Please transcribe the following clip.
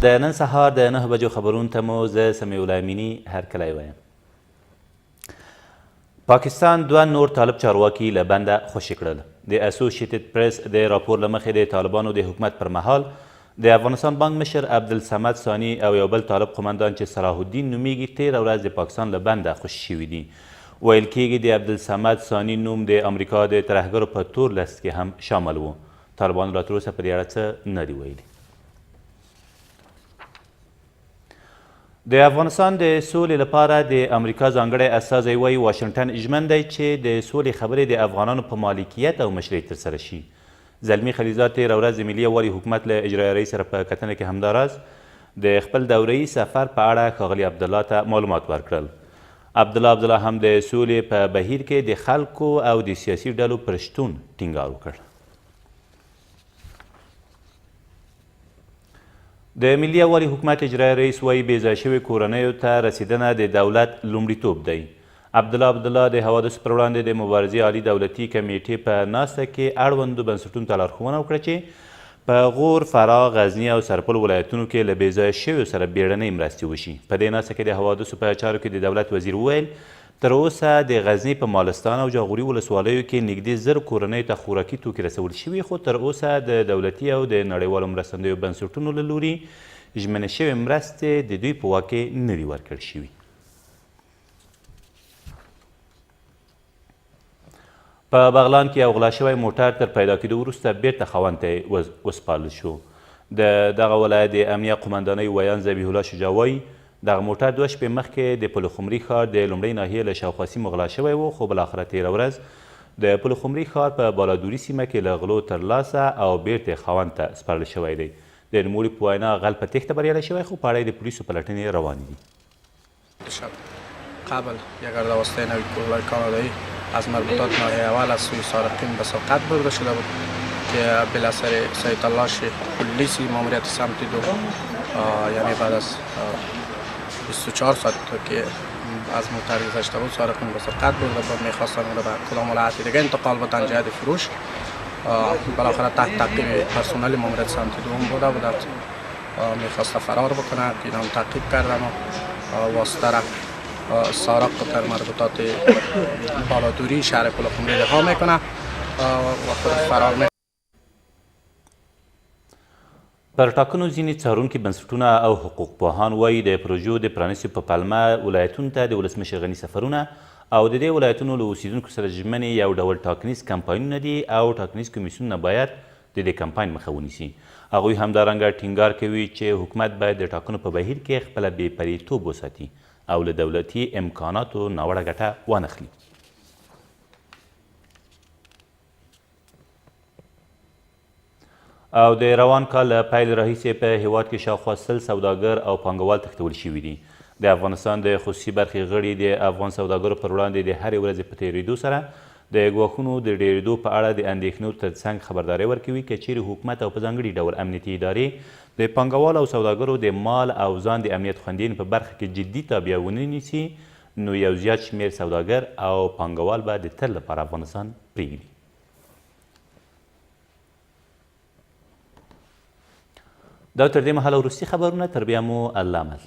د نن سهار د 9 بجو خبرونو ته مو زه سمیع الله امیني هرکلی وایم. پاکستان دوه نور طالب چارواکي له بنده خوشې کړل. د اسوشیتد پریس د راپور له مخې د طالبانو د حکومت پر مهال د افغانستان بانک مشر عبدالصمد ثاني او یو بل طالب قومندان چې صلاح الدین نومیږي تېره ورځ د پاکستان له بنده خوشې شوي دي. ویل کېږي د عبدالصمد ثاني نوم د امریکا د ترهګرو په تور لست کې هم شامل و. طالبانو لا تر اوسه په دې اړه څه نه دي ویلي. د افغانستان د سولې لپاره د امریکا ځانګړی استازی وایي واشنګټن ژمن دی چې د سولې خبرې د افغانانو په مالکیت او مشرۍ ترسره شي. زلمی خلیلزاد تېره ورځ د ملي یووالي حکومت له اجرایه رئیس سره په کتنه کې همداراز د خپل دورهیي سفر په اړه ښاغلي عبدالله ته معلومات ورکړل. عبدالله عبدالله هم د سولې په بهیر کې د خلکو او د سیاسي ډلو پر شتون ټینګار وکړ. د ملي یووالي حکومت اجرایي رئیس وایي بې ځایه شوې کورنیو ته رسېدنه د دولت لومړیتوب دی. عبدالله عبدالله د حوادثو پر وړاندې د مبارزې عالي دولتي کمېټې په ناسته کې اړوندو بنسټونو ته لارښوونه وکړه چې په غور، فراه، غزني او سرپل ولایتونو کې له بې ځایه شویو سره بیړنۍ مرستې وشي. په دې ناسته کې د حوادثو په چارو کې د دولت وزیر وویل، تر اوسه د غزني په مالستان او جاغوري ولسوالیو کې نږدې 1000 کورنیو ته خوراکي توکي رسول شوي، خو تر اوسه د دولتي او د نړیوالو مرستندویو بنسټونو له لوري ژمنې شوې مرستې د دوی په واک کې نه دي ورکړ شوي. په بغلان کې یو غلا شوی موټر تر پیدا کېدو وروسته بېرته خاوند ته وسپارل شو. د دغه ولایت د امنیه قومندانۍ ویاند ذبیح الله شجاع وايي، دغه موټر دوه شپې مخکې د پلخمري ښار د لومړۍ ناحیې له شاوخوا سیمو غلا شوی و، خو بالاخره تېره ورځ د پلخمري ښار په بالادوري سیمه کې له غلو ترلاسه او بېرته یې خاوند ته سپارل شوی دی. د نوموړي په وینا، غل په تېښته بریالی شوی، خو په اړه یې د پولیسو پلټنې روانې دي. شب قبل یک واسطه نوی کولای کانادایی از مربوطات ناحیه اول از سوی سارقین به سرقت برده شده بود که بالاخره سید تلاش پلیسی ماموریت سمت دو، یعنی بعد از 24 ساعت که از موتر گذشته بود، سارقین به سرقت برده بود، میخواستن او را به کدام ولایت دیگه انتقال بدن جهت فروش. بالاخره تحت تعقیب پرسنل ماموریت سمت دوم بوده بود، میخواست فرار بکنه که اینا تعقیب کردن و واسطه را سارق در مربوطات بالادوری شهر پلخمری رها میکنه و خود فرار می پر ټاکنو ځینې څارونکي بنسټونه او حقوقپوهان وايي، د پروژو د پرانیستې په پلمه ولایتونو ته د ولسمشر غني سفرونه او د دې ولایتونو له اوسېدونکو سره ژمنې یو ډول ټاکنیز کمپاینونه دي او ټاکنیز کمیسیونونه باید د دې کمپاین مخه ونیسي. هغوی همدارنګه ټینګار کوي چې حکومت باید د ټاکنو په بهیر کې خپله بې پرېتوب وساتي او له دولتي امکاناتو ناوړه ګټه وانخلي. او د روان کال له پیل راهیسې په هېواد کې شاوخوا 100 سوداګر او پانګوال تښتول شوي دي. د افغانستان د خصوصي برخې غړي د افغان سوداګرو پر وړاندې د هرې ورځې په تېرېدو سره د ګواښونو د ډېرېدو په اړه د اندېښنو ترڅنګ خبرداری ورکوي، که چېرې حکومت او په ځانګړي ډول امنیتي ادارې د پانګوالو او سوداګرو د مال او ځان د امنیت خوندیینې په برخه کې جدي تابیا ونه نیسي، نو یو زیات شمېر سوداګر او پانګوال به د تل لپاره افغانستان پرېږدي. دا تر دې مهاله وروستي خبرونه، تر بیا مو الله مل.